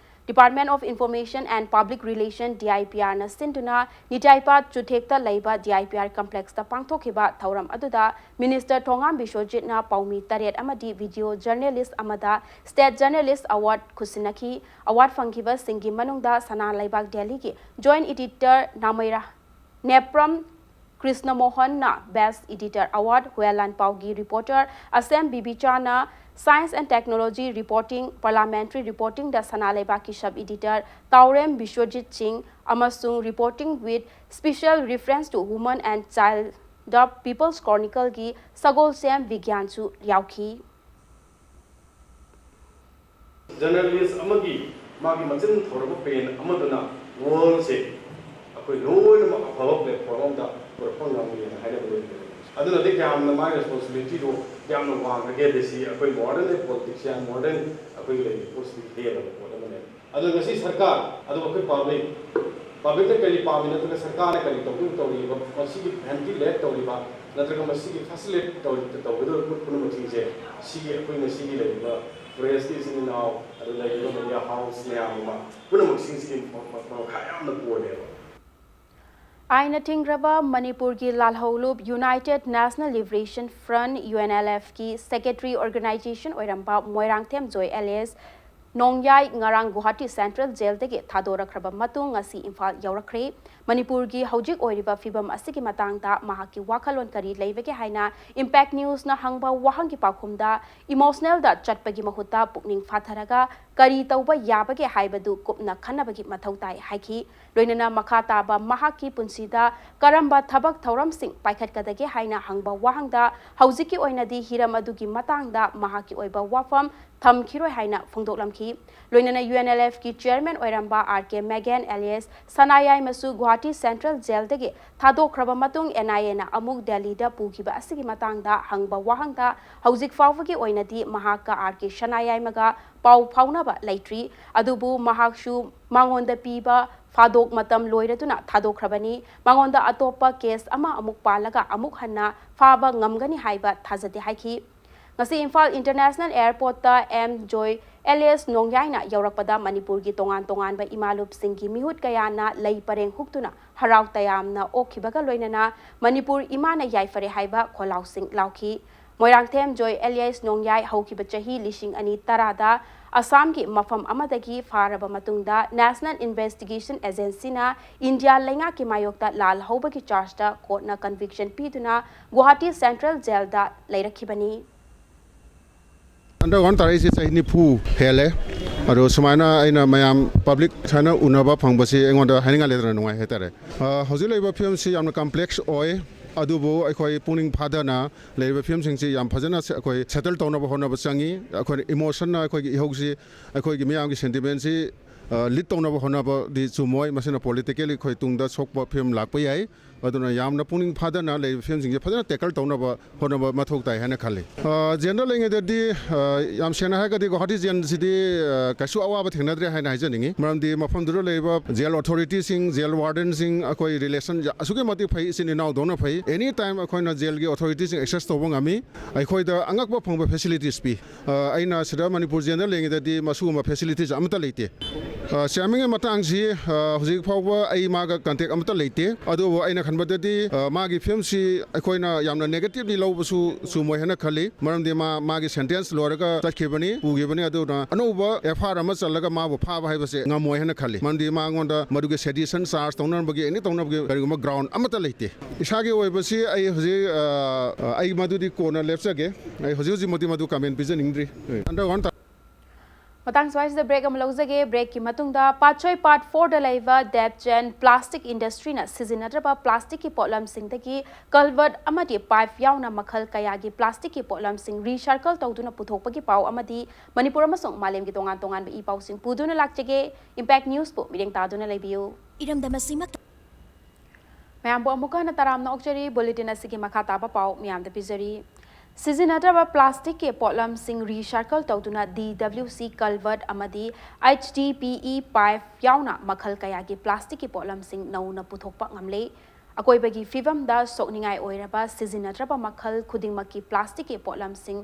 Department of Information and Public Relation, D I P R ꯅ ꯁꯤꯟꯗꯨꯅ ꯅꯤꯇꯥꯏꯄꯥꯠ ꯆꯨꯊꯦꯛꯇ ꯂꯩꯕ D I P R complex ꯇ ꯄꯥꯡꯊꯣꯛꯈꯤꯕ ꯊꯧꯔꯝ ꯑꯗꯨꯗ Minister ꯊꯣꯉꯥꯝ ꯕꯤꯁ꯭ꯋꯖꯤꯠꯅ ꯄꯥꯎꯃꯤ ꯇꯔꯦꯠ ꯑꯃꯗꯤ video journalist ꯑꯃꯗ State Journalist Award ꯈꯨꯠꯁꯤꯟꯅꯈꯤ꯫ Award ꯐꯪꯈꯤꯕꯁꯤꯡꯒꯤ ꯃꯅꯨꯡꯗ ꯁꯅꯥ ꯂꯩꯕꯥꯛ ꯗꯦꯜꯂꯤꯒꯤ Joint Editor ꯅꯥꯃꯩꯔꯥ Nepram Krishna ꯃꯣꯍꯟꯅ Best Editor Award, Huiyen ꯂꯥꯟꯄꯥꯎꯒꯤ reporter ꯑꯁꯦꯝ ꯕꯤꯕꯤꯆꯥꯅ Science and Technology Reporting, Parliamentary Reporting ꯗ ꯁꯅꯥ ꯂꯩꯕꯥꯛꯀꯤ sub editor ꯇꯥꯎꯔꯦꯝ ꯕꯤꯁ꯭ꯋꯖꯤꯠ ꯁꯤꯡ ꯑꯃꯁꯨꯡ Reporting with Special Reference to Women and Child the People's Chronicle ꯒꯤ ꯁꯒꯣꯜꯁꯦꯝ ꯕꯤꯒ꯭ꯌꯥꯟꯁꯨ ꯌꯥꯎꯈꯤ꯫ Journalist ꯑꯃꯒꯤ ꯃꯥꯒꯤ ꯃꯆꯤꯟ ꯊꯧꯔꯕ pen ꯑꯃꯗꯨꯅ world ꯁꯦ ꯑꯩꯈꯣꯏ ꯂꯣꯏꯅꯃꯛ ꯑꯐꯕ platform ꯑꯃꯗ ꯄꯨꯔꯛꯄ ꯉꯝꯒꯅꯤꯅ ꯍꯥꯏꯅꯕ ꯂꯩꯕꯅꯦ꯫ ꯑꯗꯨꯅꯗꯤ ꯀꯌꯥꯝꯅ ꯃꯥꯒꯤ responsibility ꯗꯣ ꯀꯌꯥꯝꯅ ꯋꯥꯡꯈ꯭ꯔꯒꯦ ꯁꯤ ꯑꯩꯈꯣꯏ modern day politician, modern ꯑꯩꯈꯣꯏꯒꯤ ꯂꯩꯔꯤꯕ ꯄꯣꯠꯁꯤꯗꯤ ꯍꯦꯜꯂꯕ ꯄꯣꯠ ꯑꯃꯅꯦ꯫ ꯑꯗꯣ ꯉꯁꯤ ꯁꯔꯀꯥꯔ, ꯑꯗꯨꯒ ꯑꯩꯈꯣꯏ public, public ꯅ ꯀꯔꯤ ꯄꯥꯝꯃꯤ ꯅꯠꯇ꯭ꯔꯒ ꯁꯔꯀꯥꯔꯅ ꯀꯔꯤ ꯇꯧꯗꯣꯏ ꯇꯧꯔꯤꯕ, ꯃꯁꯤꯒꯤ ventilate ꯇꯧꯔꯤꯕ ꯅꯠꯇ꯭ꯔꯒ ꯃꯁꯤꯒꯤ facilitate ꯇꯧꯔꯤꯕ ꯄꯨꯝꯅꯃꯛꯁꯤꯡꯁꯦ, ꯁꯤꯒꯤ ꯑꯩꯈꯣꯏ ꯉꯁꯤꯒꯤ ꯂꯩꯔꯤꯕ press ꯀꯤ ꯏꯆꯤꯟ ꯏꯅꯥꯎ, ꯑꯗꯨ ꯂꯩꯔꯤꯕ media house ꯃꯌꯥꯝ ꯑꯃ ꯄꯨꯝꯅꯃꯛꯁꯤꯡꯁꯤꯒꯤ ꯃꯈꯥ ꯌꯥꯝꯅ ꯄꯣꯜꯂꯦꯕ꯫ ꯑꯥꯏꯟꯅ ꯊꯤꯡꯈ꯭ꯔꯕ ꯃꯅꯤꯄꯨꯔꯒꯤ ꯂꯥꯜꯍꯧꯂꯨꯞ United National Liberation Front, UNLF ꯀꯤ secretary organization ꯑꯣꯏꯔꯝꯕ ꯃꯣꯏꯔꯥꯡꯊꯦꯝ ꯖꯣꯏ alias ꯅꯣꯡꯌꯥꯏ ꯉꯔꯥꯡ ꯒꯨꯋꯥꯍꯥꯇꯤ Central Jail ꯗꯒꯤ ꯊꯥꯗꯣꯔꯛꯈ꯭ꯔꯕ ꯃꯇꯨꯡ ꯉꯁꯤ ꯏꯝꯐꯥꯜ ꯌꯧꯔꯛꯈ꯭ꯔꯦ꯫ ꯃꯅꯤꯄꯨꯔꯒꯤ ꯍꯧꯖꯤꯛ ꯑꯣꯏꯔꯤꯕ ꯐꯤꯕꯝ ꯑꯁꯤꯒꯤ ꯃꯇꯥꯡꯗ ꯃꯍꯥꯛꯀꯤ ꯋꯥꯈꯜꯂꯣꯟ ꯀꯔꯤ ꯂꯩꯕꯒꯦ ꯍꯥꯏꯅ Impact News ꯅ ꯍꯪꯕ ꯋꯥꯍꯪꯒꯤ ꯄꯥꯎꯈꯨꯝꯗ, emotional ꯗ ꯆꯠꯄꯒꯤ ꯃꯍꯨꯠꯇ ꯄꯨꯛꯅꯤꯡ ꯐꯥꯊꯔꯒ ꯀꯔꯤ ꯇꯧꯕ ꯌꯥꯕꯒꯦ ꯍꯥꯏꯕꯗꯨ ꯀꯨꯞꯅ ꯈꯟꯅꯕꯒꯤ ꯃꯊꯧ ꯇꯥꯏ ꯍꯥꯏꯈꯤ꯫ ꯂꯣꯏꯅꯅ ꯃꯈꯥ ꯇꯥꯕ ꯃꯍꯥꯛꯀꯤ ꯄꯨꯟꯁꯤꯗ ꯀꯔꯝꯕ ꯊꯕꯛ ꯊꯧꯔꯝꯁꯤꯡ ꯄꯥꯏꯈꯠꯀꯗꯒꯦ ꯍꯥꯏꯅ ꯍꯪꯕ ꯋꯥꯍꯪꯗ, ꯍꯧꯖꯤꯛꯀꯤ ꯑꯣꯏꯅꯗꯤ ꯍꯤꯔꯝ ꯑꯗꯨꯒꯤ ꯃꯇꯥꯡꯗ ꯃꯍꯥꯛꯀꯤ ꯑꯣꯏꯕ ꯋꯥꯐꯝ ꯊꯝꯈꯤꯔꯣꯏ ꯍꯥꯏꯅ ꯐꯣꯡꯗꯣꯛꯂꯝꯈꯤ꯫ ꯂꯣꯏꯅꯅ UNLF ꯀꯤ chairman ꯑꯣꯏꯔꯝꯕ R K Magan alias ꯁꯅꯥꯌꯥꯏꯃꯁꯨ Guwahati Central Jail ꯗꯒꯤ ꯊꯥꯗꯣꯛꯈ꯭ꯔꯕ ꯃꯇꯨꯡ NIA ꯅ ꯑꯃꯨꯛ ꯗꯦꯜꯂꯤꯗ ꯄꯨꯈꯤꯕ ꯑꯁꯤꯒꯤ ꯃꯇꯥꯡꯗ ꯍꯪꯕ ꯋꯥꯍꯪꯗ, ꯍꯧꯖꯤꯛ ꯐꯥꯎꯕꯒꯤ ꯑꯣꯏꯅꯗꯤ ꯃꯍꯥꯛꯀ R K ꯁꯅꯥꯌꯥꯏꯃꯒ ꯄꯥꯎ ꯐꯥꯎꯅꯕ ꯂꯩꯇ꯭ꯔꯤ꯫ ꯑꯗꯨꯕꯨ ꯃꯍꯥꯛꯁꯨ ꯃꯉꯣꯟꯗ ꯄꯤꯕ ꯐꯥꯗꯣꯛ ꯃꯇꯝ ꯂꯣꯏꯔꯗꯨꯅ ꯊꯥꯗꯣꯛꯈ꯭ꯔꯕꯅꯤ꯫ ꯃꯉꯣꯟꯗ ꯑꯇꯣꯞꯄ case ꯑꯃ ꯑꯃꯨꯛ ꯄꯥꯜꯂꯒ ꯑꯃꯨꯛ ꯍꯟꯅ ꯐꯥꯕ ꯉꯝꯒꯅꯤ ꯍꯥꯏꯕ ꯊꯥꯖꯗꯦ ꯍꯥꯏꯈꯤ꯫ ꯉꯁꯤ ꯏꯝꯐꯥꯜ International Airport ꯇ M ꯖꯣꯏ ꯑꯦꯜ ꯑꯦꯁ ꯅꯣꯡꯌꯥꯏꯅ ꯌꯧꯔꯛꯄꯗ ꯃꯅꯤꯄꯨꯔꯒꯤ ꯇꯣꯉꯥꯟ ꯇꯣꯉꯥꯟꯕ ꯏꯃꯥ ꯂꯨꯞꯁꯤꯡꯒꯤ ꯃꯤꯍꯨꯠ ꯀꯌꯥꯅ ꯂꯩ ꯄꯔꯦꯡ ꯍꯨꯛꯇꯨꯅ ꯍꯔꯥꯎ ꯇꯌꯥꯝꯅ ꯑꯣꯛꯈꯤꯕꯒ ꯂꯣꯏꯅꯅ ꯃꯅꯤꯄꯨꯔ ꯏꯃꯥꯅ ꯌꯥꯏꯐꯔꯦ ꯍꯥꯏꯕ ꯈꯣꯜꯂꯥꯎꯁꯤꯡ ꯂꯥꯎꯈꯤ꯫ ꯃꯣꯏꯔꯥꯡꯊꯦꯝ ꯖꯣꯏ ꯑꯦꯂꯤꯌꯥꯁ ꯅꯣꯡꯌꯥꯏ ꯍꯧꯈꯤꯕ ꯆꯍꯤ ꯂꯤꯁꯤꯡ ꯑꯅꯤ ꯇꯔꯥꯗ ꯑꯁꯥꯝꯒꯤ ꯃꯐꯝ ꯑꯃꯗꯒꯤ ꯐꯥꯔꯕ ꯃꯇꯨꯡꯗ National Investigation Agencyꯅ ꯏꯟꯗꯤꯌꯥ ꯂꯩꯉꯥꯛꯀꯤ ꯃꯥꯌꯣꯛꯇ ꯂꯥꯜ ꯍꯧꯕꯒꯤ ꯆꯥꯔꯖꯇ ꯀꯣꯔꯠꯅ ꯀꯟꯚꯤꯛꯁꯟ ꯄꯤꯗꯨꯅ ꯒꯨꯋꯥꯍꯥꯇꯤ ꯁꯦꯟꯇ꯭ꯔꯦꯜ ꯖꯦꯜꯗ ꯂꯩꯔꯛꯈꯤꯕꯅꯤ꯫ ꯑꯟꯗꯔꯒ꯭ꯔꯥꯎꯟ ꯇꯥꯔꯛꯏꯁꯦ ꯆꯍꯤ ꯅꯤꯐꯨ ꯍꯦꯜꯂꯦ꯫ ꯑꯗꯣ ꯁꯨꯃꯥꯏꯅ ꯑꯩꯅ ꯃꯌꯥꯝ ꯄꯕ꯭ꯂꯤꯛ ꯁꯨꯃꯥꯏꯅ ꯎꯅꯕ ꯐꯪꯕꯁꯤ ꯑꯩꯉꯣꯟꯗ ꯍꯥꯏꯅꯤꯡꯉꯥꯏ ꯂꯩꯇꯅ ꯅꯨꯡꯉꯥꯏ ꯍꯥꯏꯇꯥꯔꯦ꯫ ꯑ, ꯍꯧꯖꯤꯛ ꯂꯩꯔꯤꯕ ꯐꯤꯕꯝꯁꯤ ꯌꯥꯝꯅ ꯀꯝꯄ꯭ꯂꯦꯛꯁ ꯑꯣꯏ꯫ ꯑꯗꯨꯕꯨ ꯑꯩꯈꯣꯏ ꯄꯨꯛꯅꯤꯡ ꯐꯥꯗꯅ ꯂꯩꯔꯤꯕ ꯐꯤꯕꯝꯁꯤꯡꯁꯤ ꯌꯥꯝ ꯐꯖꯅ ꯁꯦ-, ꯑꯩꯈꯣꯏ ꯁꯦꯇꯜ ꯇꯧꯅꯕ ꯍꯣꯠꯅꯕ ꯆꯪꯉꯤ꯫ ꯑꯩꯈꯣꯏꯅ ꯏꯃꯣꯁꯟꯅ ꯑꯩꯈꯣꯏꯒꯤ ꯏꯍꯧꯁꯤ, ꯑꯩꯈꯣꯏꯒꯤ ꯃꯤꯌꯥꯝꯒꯤ ꯁꯦꯟꯇꯤꯃꯦꯟꯁꯤ, ꯑ, ꯂꯤꯗ ꯇꯧꯅꯕ ꯍꯣꯠꯅꯕꯗꯤ ꯆꯨꯝꯃꯣꯏ꯫ ꯃꯁꯤꯅ ꯄꯣꯂꯤꯇꯤꯀꯦꯜꯂꯤ ꯑꯩꯈꯣꯏ ꯇꯨꯡꯗ ꯁꯣꯛꯄ ꯐꯤꯕꯝ ꯂꯥꯛꯄ ꯌꯥꯏ꯫ ꯑꯗꯨꯅ ꯌꯥꯝꯅ ꯄꯨꯛꯅꯤꯡ ꯐꯥꯗꯅ ꯂꯩꯔꯤꯕ ꯐꯤꯕꯝꯁꯤꯡꯁꯦ ꯐꯖꯅ ꯇꯦꯀꯜ ꯇꯧꯅꯕ ꯍꯣꯠꯅꯕ ꯃꯊꯧ ꯇꯥꯏ ꯍꯥꯏꯅ ꯈꯜꯂꯤ꯫ ꯑ, ꯖꯦꯜꯗ ꯂꯩꯔꯤꯉꯩꯗꯗꯤ, ꯑ, ꯌꯥꯝ ꯁꯦꯡꯅ ꯍꯥꯏꯔꯒꯗꯤ ꯒꯨꯋꯥꯍꯥꯇꯤ ꯖꯦꯜꯁꯤꯗꯤ, ꯑ, ꯀꯩꯁꯨ ꯑꯋꯥꯕ ꯊꯦꯡꯅꯗ꯭ꯔꯦ ꯍꯥꯏꯅ ꯍꯥꯏꯖꯅꯤꯡꯉꯤ꯫ ꯃꯔꯝꯗꯤ ꯃꯐꯝꯗꯨꯗ ꯂꯩꯔꯤꯕ ꯖꯦꯜ ꯑꯣꯊꯣꯔꯤꯇꯤꯁꯤꯡ, ꯖꯦꯜ ꯋꯥꯔꯗꯟꯁꯤꯡ, ꯑꯩꯈꯣꯏ ꯔꯤꯂꯦꯁꯟ ꯑꯁꯨꯛꯀꯤ ꯃꯇꯤꯛ ꯐꯩ, ꯏꯆꯤꯟ ꯏꯅꯥꯎꯗꯧꯅ ꯐꯩ꯫ ꯑꯦꯅꯤ ꯇꯥꯏꯝ ꯑꯩꯈꯣꯏꯅ ꯖꯦꯜꯒꯤ ꯑꯣꯊꯣꯔꯤꯇꯤꯁꯤꯡ ꯑꯦꯛꯁꯦꯁ ꯇꯧꯕ ꯉꯝꯃꯤ꯫ ꯑꯩꯈꯣꯏꯗ ꯑꯉꯛꯄ ꯐꯪꯕ ꯐꯦꯁꯤꯂꯤꯇꯤꯁ ꯄꯤ꯫ ꯑ, ꯑꯩꯅ ꯁꯤꯗ ꯃꯅꯤꯄꯨꯔ ꯖꯦꯜꯗ ꯂꯩꯔꯤꯉꯩꯗꯗꯤ ꯃꯁꯤꯒꯨꯝꯕ ꯐꯦꯁꯤꯂꯤꯇꯤꯁ ꯑꯃꯠꯇ ꯂꯩꯇꯦ꯫ ꯑ, ꯆꯤꯌꯥꯔꯃꯦꯟꯒꯤ ꯃꯇꯥꯡꯁꯤ, ꯑ, ꯍꯧꯖꯤꯛ ꯐꯥꯎꯕ ꯑꯩ ꯃꯥꯒ ꯀꯟꯇꯦꯛ ꯑꯃꯠꯇ ꯂꯩꯇꯦ꯫ ꯑꯗꯨꯕꯨ ꯑꯩꯅ ꯈꯟꯕꯗꯗꯤ, ꯑ, ꯃꯥꯒꯤ ꯐꯤꯕꯝꯁꯤ ꯑꯩꯈꯣꯏꯅ ꯌꯥꯝꯅ ꯅꯦꯒꯦꯇꯤꯚꯂꯤ ꯂꯧꯕꯁꯨ ꯆꯨꯝꯃꯣꯏ ꯍꯥꯏꯅ ꯈꯜꯂꯤ꯫ ꯃꯔꯝꯗꯤ ꯃꯥ, ꯃꯥꯒꯤ ꯁꯦꯟꯇꯦꯟꯁ ꯂꯣꯏꯔꯒ ꯆꯠꯈꯤꯕꯅꯤ, ꯄꯨꯈꯤꯕꯅꯤ꯫ ꯑꯗꯨꯅ ꯑꯅꯧꯕ ꯑꯦꯐ ꯑꯥꯏ ꯑꯥꯔ ꯑꯃ ꯆꯜꯂꯒ ꯃꯥꯕꯨ ꯐꯥꯕ ꯍꯥꯏꯕꯁꯦ ꯉꯝꯃꯣꯏ ꯍꯥꯏꯅ ꯈꯜꯂꯤ꯫ ꯃꯔꯝꯗꯤ ꯃꯉꯣꯟꯗ ꯃꯗꯨꯒꯤ ꯁꯦꯗꯤꯁꯟ ꯆꯥꯔꯖ ꯇꯧꯅꯕꯒꯤ, ꯑꯦꯅꯤ ꯇꯧꯅꯕꯒꯤ ꯀꯔꯤꯒꯨꯝꯕ ꯒ꯭ꯔꯥꯎꯟ ꯑꯃꯠꯇ ꯂꯩꯇꯦ꯫ ꯏꯁꯥꯒꯤ ꯑꯣꯏꯕꯁꯤ ꯑꯩ ꯍꯧꯖꯤꯛ, ꯑ, ꯑ, ꯑꯩ ꯃꯗꯨꯗꯤ ꯀꯣꯟꯅ ꯂꯦꯞꯆꯒꯦ꯫ ꯑꯩ ꯍꯧꯖꯤꯛ ꯍꯧꯖꯤꯛꯃꯛꯇꯤ ꯃꯗꯨ ꯀꯃꯦꯟ ꯄꯤꯖꯅꯤꯡꯗ꯭ꯔꯤ꯫ ꯑꯟꯗꯔꯒ꯭ꯔꯥꯎꯟ ꯇꯥ- ꯃꯇꯥꯡ ꯁ꯭ꯋꯥꯏꯁꯤꯗ ꯕ꯭ꯔꯦꯛ ꯑꯃ ꯂꯧꯖꯒꯦ꯫ ꯕ꯭ꯔꯦꯛꯀꯤ ꯃꯇꯨꯡꯗ ꯄꯥꯠꯁꯣꯏ ꯄꯥꯔꯠ ꯐꯣꯔꯗ ꯂꯩꯕ ꯗꯦꯞ ꯆꯦꯟ ꯄ꯭ꯂꯥꯁꯇꯤꯛ ꯏꯟꯗꯁꯇ꯭ꯔꯤꯅ ꯁꯤꯖꯤꯟꯅꯗ꯭ꯔꯕ ꯄ꯭ꯂꯥꯁꯇꯤꯛꯀꯤ ꯄꯣꯠꯂꯝꯁꯤꯡꯗꯒꯤ ꯀꯜꯚꯔꯠ ꯑꯃꯗꯤ ꯄꯥꯏꯞ ꯌꯥꯎꯅ ꯃꯈꯜ ꯀꯌꯥꯒꯤ ꯄ꯭ꯂꯥꯁꯇꯤꯛꯀꯤ ꯄꯣꯠꯂꯝꯁꯤꯡ ꯔꯤꯁꯥꯏꯀꯜ ꯇꯧꯗꯨꯅ ꯄꯨꯊꯣꯛꯄꯒꯤ ꯄꯥꯎ ꯑꯃꯗꯤ ꯃꯅꯤꯄꯨꯔ ꯑꯃꯁꯨꯡ ꯃꯥꯂꯦꯝꯒꯤ ꯇꯣꯉꯥꯟ ꯇꯣꯉꯥꯟꯕ ꯏ ꯄꯥꯎꯁꯤꯡ ꯄꯨꯗꯨꯅ ꯂꯥꯛꯆꯒꯦ꯫ ꯏꯝꯄꯦꯛ ꯅ꯭ꯌꯨꯁꯄꯨ ꯃꯤꯠꯌꯦꯡ ꯇꯥꯗꯨꯅ ꯂꯩꯕꯤꯌꯨ꯫ ꯏꯔꯝꯗꯝ ꯑꯁꯤꯃꯛꯇ ꯃꯌꯥꯝꯕꯨ ꯑꯃꯨꯛꯀ ꯍꯟꯅ ꯇꯔꯥꯝꯅ ꯑꯣꯛꯆꯔꯤ꯫ ꯕꯨꯂꯦꯇꯤꯟ ꯑꯁꯤꯒꯤ ꯃꯈꯥ ꯇꯥꯕ ꯄꯥꯎ ꯃꯤꯌꯥꯝꯗ ꯄꯤꯖꯔꯤ꯫ ꯁꯤꯖꯤꯟꯅꯗ꯭ꯔꯕ ꯄ꯭ꯂꯥꯁꯇꯤꯛꯀꯤ ꯄꯣꯠꯂꯝꯁꯤꯡ ꯔꯤꯁꯥꯏꯀꯜ ꯇꯧꯗꯨꯅ ꯗꯤ ꯗꯕ꯭ꯂꯤꯎ ꯁꯤ ꯀꯜꯚꯔꯠ ꯑꯃꯗꯤ ꯑꯩꯆ ꯗꯤ ꯄꯤ ꯏ ꯄꯥꯏꯞ ꯌꯥꯎꯅ ꯃꯈꯜ ꯀꯌꯥꯒꯤ ꯄ꯭ꯂꯥꯁꯇꯤꯛꯀꯤ ꯄꯣꯠꯂꯝꯁꯤꯡ ꯅꯧꯅ ꯄꯨꯊꯣꯛꯄ ꯉꯝꯂꯦ꯫ ꯑꯀꯣꯏꯕꯒꯤ ꯐꯤꯕꯝꯗ ꯁꯣꯛꯅꯤꯡꯉꯥꯏ ꯑꯣꯏꯔꯕ ꯁꯤꯖꯤꯟꯅꯗ꯭ꯔꯕ ꯃꯈꯜ ꯈꯨꯗꯤꯡꯃꯛꯀꯤ ꯄ꯭ꯂꯥꯁꯇꯤꯛꯀꯤ ꯄꯣꯠꯂꯝꯁꯤꯡ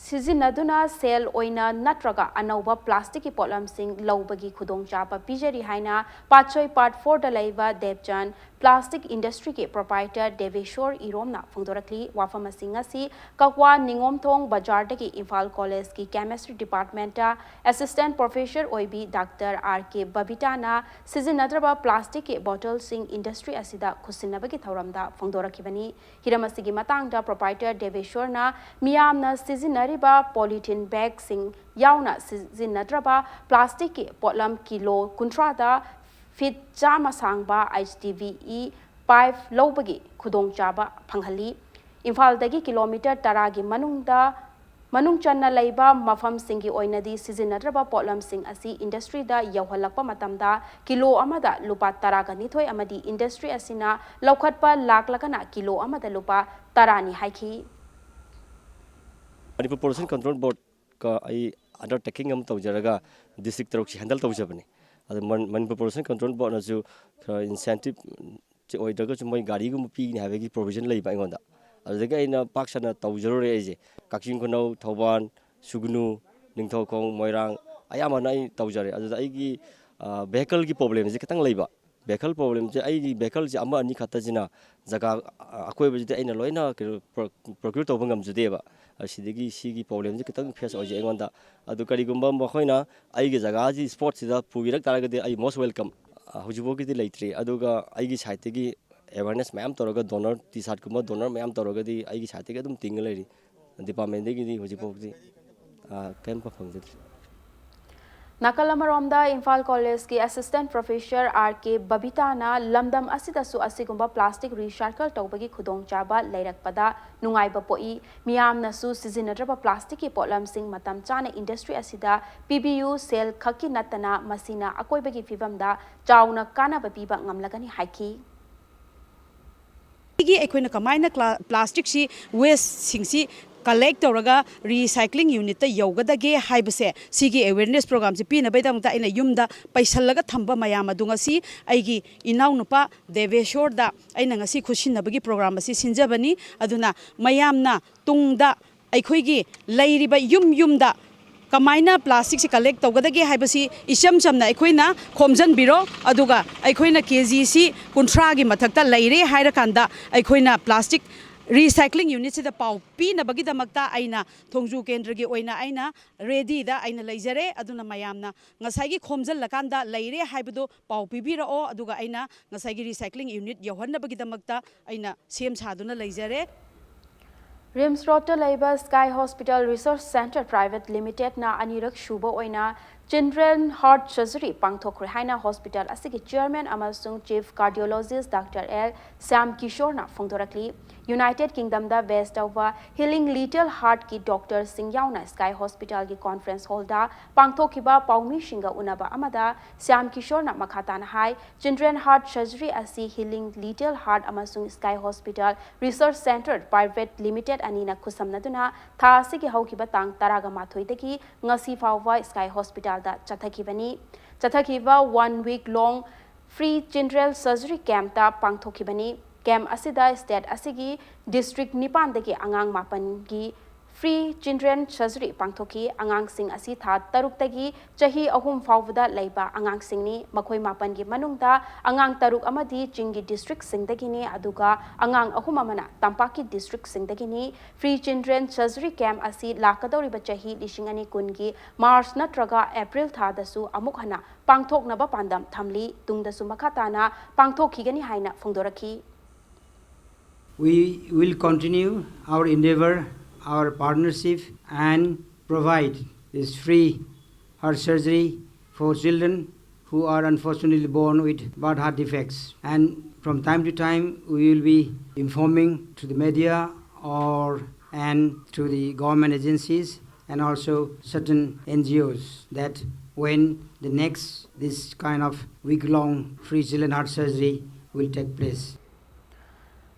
ꯁꯤꯖꯤꯟꯅꯗꯨꯅ ꯁꯦꯜ ꯑꯣꯏꯅ ꯅꯠꯇ꯭ꯔꯒ ꯑꯅꯧꯕ ꯄ꯭ꯂꯥꯁꯇꯤꯛꯀꯤ ꯄꯣꯠꯂꯝꯁꯤꯡ ꯂꯧꯕꯒꯤ ꯈꯨꯗꯣꯡꯆꯥꯕ ꯄꯤꯖꯔꯤ ꯍꯥꯏꯅ ꯄꯥꯠꯁꯣꯏ ꯄꯥꯔꯠ ꯐꯣꯔꯗ ꯂꯩꯕ ꯗꯦꯕꯆꯟ ꯄ꯭ꯂꯥꯁꯇꯤꯛ ꯏꯟꯗꯁꯇ꯭ꯔꯤꯒꯤ ꯄ꯭ꯔꯣꯄꯥꯏꯇꯔ ꯗꯦꯕꯦꯁꯣꯔ ꯏꯔꯣꯝꯅ ꯐꯣꯡꯗꯣꯔꯛꯂꯤ꯫ ꯋꯥꯐꯝꯁꯤꯡ ꯑꯁꯤ ꯀꯛꯋꯥ ꯅꯤꯉꯣꯝꯊꯣꯡ ꯕꯖꯥꯔꯗꯒꯤ ꯏꯝꯐꯥꯜ ꯀꯣꯂꯦꯖꯀꯤ ꯀꯦꯃꯤꯁꯇ꯭ꯔꯤ ꯗꯤꯄꯥꯔꯠꯃꯦꯟꯇ ꯑꯦꯁꯤꯁꯇꯦꯟꯠ ꯄ꯭ꯔꯣꯐꯦꯁꯔ ꯑꯣꯏꯕꯤ ꯗꯥꯛꯇꯔ ꯑꯥꯔ ꯀꯦ ꯕꯕꯤꯇꯥꯅ ꯁꯤꯖꯤꯟꯅꯗ꯭ꯔꯕ ꯄ꯭ꯂꯥꯁꯇꯤꯛꯀꯤ ꯕꯣꯇꯜꯁꯤꯡ ꯏꯟꯗꯁꯇ꯭ꯔꯤ ꯑꯁꯤꯗ ꯈꯨꯠꯁꯤꯟꯅꯕꯒꯤ ꯊꯧꯔꯝꯗ ꯐꯣꯡꯗꯣꯔꯛꯈꯤꯕꯅꯤ꯫ ꯍꯤꯔꯝ ꯑꯁꯤꯒꯤ ꯃꯇꯥꯡꯗ ꯄ꯭ꯔꯣꯄꯥꯏꯇꯔ ꯗꯦꯕꯦꯁꯣꯔꯅ ꯃꯤꯌꯥꯝꯅ ꯁꯤꯖꯤꯟꯅꯔꯤꯕ ꯄꯣꯂꯤꯊꯤꯟ ꯕꯦꯒꯁꯤꯡ ꯌꯥꯎꯅ ꯁꯤꯖꯤꯟꯅꯗ꯭ꯔꯕ ꯄ꯭ꯂꯥꯁꯇꯤꯛꯀꯤ ꯄꯣꯠꯂꯝ ꯀꯤꯂꯣ ꯀꯨꯟꯊ꯭ꯔꯥꯗ ꯐꯤꯠ ꯆꯥꯝꯃ ꯁꯥꯡꯕ ꯑꯩꯆ ꯗꯤ ꯄꯤ ꯏ ꯄꯥꯏꯞ ꯂꯧꯕꯒꯤ ꯈꯨꯗꯣꯡꯆꯥꯕ ꯐꯪꯍꯜꯂꯤ꯫ ꯏꯝꯐꯥꯜꯗꯒꯤ ꯀꯤꯂꯣꯃꯤꯇꯔ ꯇꯔꯥꯒꯤ ꯃꯅꯨꯡꯗ ꯃꯅꯨꯡ ꯆꯟꯅ ꯂꯩꯕ ꯃꯐꯝꯁꯤꯡꯒꯤ ꯑꯣꯏꯅꯗꯤ ꯁꯤꯖꯤꯟꯅꯗ꯭ꯔꯕ ꯄꯣꯠꯂꯝꯁꯤꯡ ꯑꯁꯤ ꯏꯟꯗꯁꯇ꯭ꯔꯤꯗ ꯌꯧꯍꯜꯂꯛꯄ ꯃꯇꯝꯗ ꯀꯤꯂꯣ ꯑꯃꯗ ꯂꯨꯄꯥ ꯇꯔꯥꯒ ꯅꯤꯊꯣꯏ ꯑꯃꯗꯤ ꯏꯟꯗꯁꯇ꯭ꯔꯤ ꯑꯁꯤꯅ ꯂꯧꯈꯠꯄ ꯂꯥꯛꯂꯒꯅ ꯀꯤꯂꯣ ꯑꯃꯗ ꯂꯨꯄꯥ ꯇꯔꯥꯅꯤ ꯍꯥꯏꯈꯤ꯫ ꯃꯅꯤꯄꯨꯔ ꯄꯣꯂꯨꯁꯟ ꯀꯟꯇ꯭ꯔꯣꯜ ꯕꯣꯔꯗꯀ ꯑꯩ ꯑꯟꯗꯔꯇꯦꯀꯤꯡ ꯑꯃ ꯇꯧꯖꯔꯒ ꯗꯤꯁꯇ꯭ꯔꯤꯛ ꯇꯔꯨꯛꯁꯤ ꯍꯦꯟꯗꯜ ꯇꯧꯖꯕꯅꯤ꯫ ꯑꯗꯨ ꯃꯟ- ꯃꯅꯤꯄꯨꯔ ꯄꯣꯂꯨꯁꯟ ꯀꯟꯇ꯭ꯔꯣꯜ ꯕꯣꯔꯗꯅꯁꯨ ꯈꯔ ꯏꯟꯁꯦꯟꯇꯤꯞ ꯑꯣꯏꯗ꯭ꯔꯒꯁꯨ ꯃꯣꯏ ꯒꯥꯔꯤꯒꯨꯝꯕ ꯄꯤꯒꯅꯤ ꯍꯥꯏꯕꯒꯤ ꯄ꯭ꯔꯣꯕꯤꯖꯟ ꯂꯩꯕ ꯑꯩꯉꯣꯟꯗ꯫ ꯑꯗꯨꯗꯒꯤ ꯑꯩꯅ ꯄꯥꯛ ꯁꯟꯅ ꯇꯧꯖꯔꯨꯔꯦ ꯑꯩꯁꯦ꯫ ꯀꯛꯆꯤꯡ ꯈꯨꯅꯧ, ꯊꯧꯕꯥꯜ, ꯁꯨꯒꯅꯨ, ꯅꯤꯡꯊꯧꯈꯣꯡ, ꯃꯣꯏꯔꯥꯡ ꯑꯌꯥꯝꯕꯅ ꯑꯩ ꯇꯧꯖꯔꯦ꯫ ꯑꯗꯨꯗ ꯑꯩꯒꯤ ꯚꯦꯍꯤꯀꯜꯒꯤ ꯄ꯭ꯔꯣꯕ꯭ꯂꯦꯝꯁꯦ ꯈꯤꯇꯪ ꯂꯩꯕ꯫ ꯚꯦꯍꯤꯀꯜ ꯄ꯭ꯔꯣꯕ꯭ꯂꯦꯝꯁꯦ ꯑꯩꯒꯤ ꯚꯦꯍꯤꯀꯜꯁꯦ ꯑꯃ ꯑꯅꯤ ꯈꯛꯇꯁꯤꯅ ꯖꯒꯥ ꯑꯀꯣꯏꯕꯁꯤꯗ ꯑꯩꯅ ꯂꯣꯏꯅ ꯀꯩꯅꯣ ꯄ꯭ꯔꯣꯀ꯭ꯌꯨꯔ ꯇꯧꯕ ꯉꯝꯖꯗꯦꯕ꯫ ꯑꯁꯤꯗꯒꯤ ꯁꯤꯒꯤ ꯄ꯭ꯔꯣꯕ꯭ꯂꯦꯝꯁꯦ ꯈꯤꯇꯪ ꯐꯦꯁ ꯑꯣꯏꯖꯩ ꯑꯩꯉꯣꯟꯗ꯫ ꯑꯗꯨ ꯀꯔꯤꯒꯨꯝꯕ ꯃꯈꯣꯏꯅ ꯑꯩꯒꯤ ꯖꯒꯥꯁꯤ ꯁ꯭ꯄꯣꯠꯁꯤꯗ ꯄꯨꯕꯤꯔꯛ ꯇꯥꯔꯒꯗꯤ ꯑꯩ ꯃꯣꯁ ꯋꯦꯜꯀꯝ꯫ ꯍꯧꯖꯤꯛꯐꯥꯎꯒꯤꯗꯤ ꯂꯩꯇ꯭ꯔꯤ꯫ ꯑꯗꯨꯒ ꯑꯩꯒꯤ ꯁꯥꯏꯠꯇꯒꯤ ꯑꯦꯋꯥꯔꯅꯦꯁ ꯃꯌꯥꯝ ꯇꯧꯔꯒ ꯗꯣꯅꯔ ꯇꯤ ꯁꯥꯔꯠꯀꯨꯝꯕ ꯗꯣꯅꯔ ꯃꯌꯥꯝ ꯇꯧꯔꯒꯗꯤ ꯑꯩꯒꯤ ꯁꯥꯏꯠꯇꯒꯤ ꯑꯗꯨꯝ ꯇꯤꯡꯉ ꯂꯩꯔꯤ꯫ ꯗꯤꯄꯥꯔꯠꯃꯦꯟꯗꯒꯤꯗꯤ ꯍꯧꯖꯤꯛꯐꯥꯎꯗꯤ ꯀꯔꯤꯝꯐ ꯐꯪꯖꯗ꯭ꯔꯤ꯫ ꯅꯥꯀꯜ ꯑꯃꯔꯣꯝꯗ ꯏꯝꯐꯥꯜ ꯀꯣꯂꯦꯖꯀꯤ ꯑꯦꯁꯤꯁꯇꯦꯟꯠ ꯄ꯭ꯔꯣꯐꯦꯁꯔ ꯑꯥꯔ ꯀꯦ ꯕꯕꯤꯇꯥꯅ ꯂꯝꯗꯝ ꯑꯁꯤꯗꯁꯨ ꯑꯁꯤꯒꯨꯝꯕ ꯄ꯭ꯂꯥꯁꯇꯤꯛ ꯔꯤꯁꯥꯏꯀꯜ ꯇꯧꯕꯒꯤ ꯈꯨꯗꯣꯡꯆꯥꯕ ꯂꯩꯔꯛꯄꯗ ꯅꯨꯡꯉꯥꯏꯕ ꯄꯣꯛꯏ꯫ ꯃꯤꯌꯥꯝꯅꯁꯨ ꯁꯤꯖꯤꯟꯅꯗ꯭ꯔꯕ ꯄ꯭ꯂꯥꯁꯇꯤꯛꯀꯤ ꯄꯣꯠꯂꯝꯁꯤꯡ ꯃꯇꯝ ꯆꯥꯅ ꯏꯟꯗꯁꯇ꯭ꯔꯤ ꯑꯁꯤꯗ ꯄꯤꯕꯤꯌꯨ꯫ ꯁꯦꯜ ꯈꯛꯀꯤ ꯅꯠꯇꯅ ꯃꯁꯤꯅ ꯑꯀꯣꯏꯕꯒꯤ ꯐꯤꯕꯝꯗ ꯆꯥꯎꯅ ꯀꯥꯟꯅꯕ ꯄꯤꯕ ꯉꯝꯂꯒꯅꯤ ꯍꯥꯏꯈꯤ꯫ ꯁꯤꯒꯤ ꯑꯩꯈꯣꯏꯅ ꯀꯃꯥꯏꯅ ꯀ꯭ꯂꯥ- ꯄ꯭ꯂꯥꯁꯇꯤꯛꯁꯤ, ꯋꯦꯁꯁꯤꯡꯁꯤ ꯀꯂꯦꯛ ꯇꯧꯔꯒ ꯔꯤꯁꯥꯏꯀ꯭ꯂꯤꯡ ꯌꯨꯅꯤꯠꯇ ꯌꯧꯒꯗꯒꯦ ꯍꯥꯏꯕꯁꯦ, ꯁꯤꯒꯤ ꯑꯦꯋꯦꯔꯅꯦꯁ ꯄ꯭ꯔꯣꯒ꯭ꯔꯥꯝꯁꯦ ꯄꯤꯅꯕꯒꯤꯗꯃꯛꯇ ꯑꯩꯅ ꯌꯨꯝꯗ ꯄꯩꯁꯜꯂꯒ ꯊꯝꯕ ꯃꯌꯥꯝ ꯑꯗꯨ ꯉꯁꯤ ꯑꯩꯒꯤ ꯏꯅꯥꯎꯅꯨꯄꯥ ꯗꯦꯕꯦꯁꯣꯔꯗ ꯑꯩꯅ ꯉꯁꯤ ꯈꯨꯠꯁꯤꯟꯅꯕꯒꯤ ꯄ꯭ꯔꯣꯒ꯭ꯔꯥꯝ ꯑꯁꯤ ꯁꯤꯟꯖꯕꯅꯤ꯫ ꯑꯗꯨꯅ ꯃꯌꯥꯝꯅ ꯇꯨꯡꯗ ꯑꯩꯈꯣꯏꯒꯤ ꯂꯩꯔꯤꯕ ꯌꯨꯝ ꯌꯨꯝꯗ ꯀꯃꯥꯏꯅ ꯄ꯭ꯂꯥꯁꯇꯤꯛꯁꯤ ꯀꯂꯦꯛ ꯇꯧꯒꯗꯒꯦ ꯍꯥꯏꯕꯁꯤ ꯏꯆꯝ ꯆꯝꯅ ꯑꯩꯈꯣꯏꯅ ꯈꯣꯝꯖꯤꯟꯕꯤꯔꯣ, ꯑꯗꯨꯒ ꯑꯩꯈꯣꯏꯅ ꯀꯦ ꯖꯤꯁꯤ ꯀꯨꯟꯊ꯭ꯔꯥꯒꯤ ꯃꯊꯛꯇ ꯂꯩꯔꯦ ꯍꯥꯏꯔꯀꯥꯟꯗ ꯑꯩꯈꯣꯏꯅ ꯄ꯭ꯂꯥꯁꯇꯤꯛ ꯔꯤꯁꯥꯏꯀ꯭ꯂꯤꯡ ꯌꯨꯅꯤꯠꯁꯤꯗ ꯄꯥꯎ ꯄꯤꯅꯕꯒꯤꯗꯃꯛꯇ ꯑꯩꯅ ꯊꯣꯡꯖꯨ ꯀꯦꯟꯗ꯭ꯔꯒꯤ ꯑꯣꯏꯅ ꯑꯩꯅ ꯔꯦꯗꯤꯗ ꯑꯩꯅ ꯂꯩꯖꯔꯦ꯫ ꯑꯗꯨꯅ ꯃꯌꯥꯝꯅ ꯉꯁꯥꯏꯒꯤ ꯈꯣꯝꯖꯤꯜꯂꯀꯥꯟꯗ ꯂꯩꯔꯦ ꯍꯥꯏꯕꯗꯣ ꯄꯥꯎ ꯄꯤꯕꯤꯔꯛꯑꯣ, ꯑꯗꯨꯒ ꯑꯩꯅ ꯉꯁꯥꯏꯒꯤ ꯔꯤꯁꯥꯏꯀ꯭ꯂꯤꯡ ꯌꯨꯅꯤꯠ ꯌꯧꯍꯟꯅꯕꯒꯤꯗꯃꯛꯇ ꯑꯩꯅ ꯁꯦꯝ ꯁꯥꯗꯨꯅ ꯂꯩꯖꯔꯦ꯫ ꯔꯤꯝꯁ ꯔꯣꯗꯇ ꯂꯩꯕ sky hospital research centre private ꯂꯤꯃꯤꯇꯦꯗꯅ ꯑꯅꯤꯔꯛ ꯁꯨꯕ ꯑꯣꯏꯅ ꯆꯤꯜꯗ꯭ꯔꯦꯟ ꯍꯥꯔꯠ ꯁꯔꯖꯔꯤ ꯄꯥꯡꯊꯣꯛꯈ꯭ꯔꯦ ꯍꯥꯏꯅ ꯍꯣꯁꯄꯤꯇꯥꯜ ꯑꯁꯤꯒꯤ ꯆꯤꯌꯔꯃꯦꯟ ꯑꯃꯁꯨꯡ chief cardiologist doctor L Shyam ꯀꯤꯁꯣꯔꯅ ꯐꯣꯡꯗꯣꯔꯛꯂꯤ꯫ ꯌꯨꯅꯥꯏꯇꯦꯗ ꯀꯤꯡꯗꯝꯗ ꯕꯦꯁ ꯇꯧꯕ ꯍꯤꯂꯤꯡ ꯂꯤꯇꯜ ꯍꯥꯔꯠꯀꯤ ꯗꯣꯛꯇꯔꯁꯤꯡ ꯌꯥꯎꯅ ꯁ꯭ꯀꯥꯏ ꯍꯣꯁꯄꯤꯇꯥꯜꯒꯤ ꯀꯣꯟꯐꯔꯦꯟꯁ ꯍꯣꯜꯗ ꯄꯥꯡꯊꯣꯛꯈꯤꯕ ꯄꯥꯎꯃꯤꯁꯤꯡꯒ ꯎꯅꯕ ꯑꯃꯗ ꯁ꯭ꯌꯥꯝ ꯀꯤꯁꯣꯔꯅ ꯃꯈꯥ ꯇꯥꯅ ꯍꯥꯏ, ꯆꯤꯜꯗ꯭ꯔꯦꯟ ꯍꯥꯔꯠ ꯁꯔꯖꯔꯤ ꯑꯁꯤ ꯍꯤꯂꯤꯡ ꯂꯤꯇꯜ ꯍꯥꯔꯠ ꯑꯃꯁꯨꯡ sky hospital research centre private limited ꯑꯅꯤꯅ ꯈꯨꯠꯁꯝꯅꯗꯨꯅ ꯊꯥ ꯑꯁꯤꯒꯤ ꯍꯧꯈꯤꯕ ꯇꯥꯡ ꯇꯔꯥꯒ ꯃꯥꯊꯣꯏꯗꯒꯤ ꯉꯁꯤ ꯐꯥꯎꯕ ꯁ꯭ꯀꯥꯏ ꯍꯣꯁꯄꯤꯇꯥꯜꯗ ꯆꯠꯊꯈꯤꯕꯅꯤ꯫ ꯆꯠꯊꯈꯤꯕ ꯋꯥꯟ ꯋꯤꯛ ꯂꯣꯡ ꯐ꯭ꯔꯤ ꯆꯤꯜꯗ꯭ꯔꯦꯟ ꯁꯔꯖꯔꯤ ꯀꯦꯝꯞꯇ ꯄꯥꯡꯊꯣꯛꯈꯤꯕꯅꯤ꯫ ꯀꯦꯝꯞ ꯑꯁꯤꯗ ꯁ꯭ꯇꯦꯠ ꯑꯁꯤꯒꯤ ꯗꯤꯁꯇ꯭ꯔꯤꯛ ꯅꯤꯄꯥꯟꯗꯒꯤ ꯑꯉꯥꯡ ꯃꯥꯄꯟꯒꯤ ꯐ꯭ꯔꯤ ꯆꯤꯜꯗ꯭ꯔꯦꯟ ꯁꯔꯖꯔꯤ ꯄꯥꯡꯊꯣꯛꯈꯤ꯫ ꯑꯉꯥꯡꯁꯤꯡ ꯑꯁꯤ ꯊꯥ ꯇꯔꯨꯛꯇꯒꯤ ꯆꯍꯤ ꯑꯍꯨꯝ ꯐꯥꯎꯕꯗ ꯂꯩꯕ ꯑꯉꯥꯡꯁꯤꯡꯅꯤ꯫ ꯃꯈꯣꯏ ꯃꯥꯄꯟꯒꯤ ꯃꯅꯨꯡꯗ ꯑꯉꯥꯡ ꯇꯔꯨꯛ ꯑꯃꯗꯤ ꯆꯤꯡꯒꯤ ꯗꯤꯁꯇ꯭ꯔꯤꯛꯁꯤꯡꯗꯒꯤꯅꯤ, ꯑꯗꯨꯒ ꯑꯉꯥꯡ ꯑꯍꯨꯝ ꯑꯃꯅ ꯇꯝꯄꯥꯛꯀꯤ ꯗꯤꯁꯇ꯭ꯔꯤꯛꯁꯤꯡꯗꯒꯤꯅꯤ꯫ ꯐ꯭ꯔꯤ ꯆꯤꯜꯗ꯭ꯔꯦꯟ ꯁꯔꯖꯔꯤ ꯀꯦꯝꯞ ꯑꯁꯤ ꯂꯥꯛꯀꯗꯧꯔꯤꯕ ꯆꯍꯤ ꯂꯤꯁꯤꯡ ꯑꯅꯤ ꯀꯨꯟꯒꯤ ꯃꯥꯔꯆ ꯅꯠꯇ꯭ꯔꯒ ꯑꯦꯄ꯭ꯔꯤꯜ ꯊꯥꯗꯁꯨ ꯑꯃꯨꯛ ꯍꯟꯅ ꯄꯥꯡꯊꯣꯛꯅꯕ ꯄꯥꯟꯗꯝ ꯊꯝꯂꯤ꯫ ꯇꯨꯡꯗꯁꯨ ꯃꯈꯥ ꯇꯥꯅ ꯄꯥꯡꯊꯣꯛꯈꯤꯒꯅꯤ ꯍꯥꯏꯅ ꯐꯣꯡꯗꯣꯔꯛꯈꯤ꯫ We will continue our endeavor, our partnership, and provide this free heart surgery for children who are unfortunately born with bad heart defects. And from time to time, we will be informing to the media or and to the government agencies and also certain N G Os that when the next this kind of week-long free children heart surgery will take place.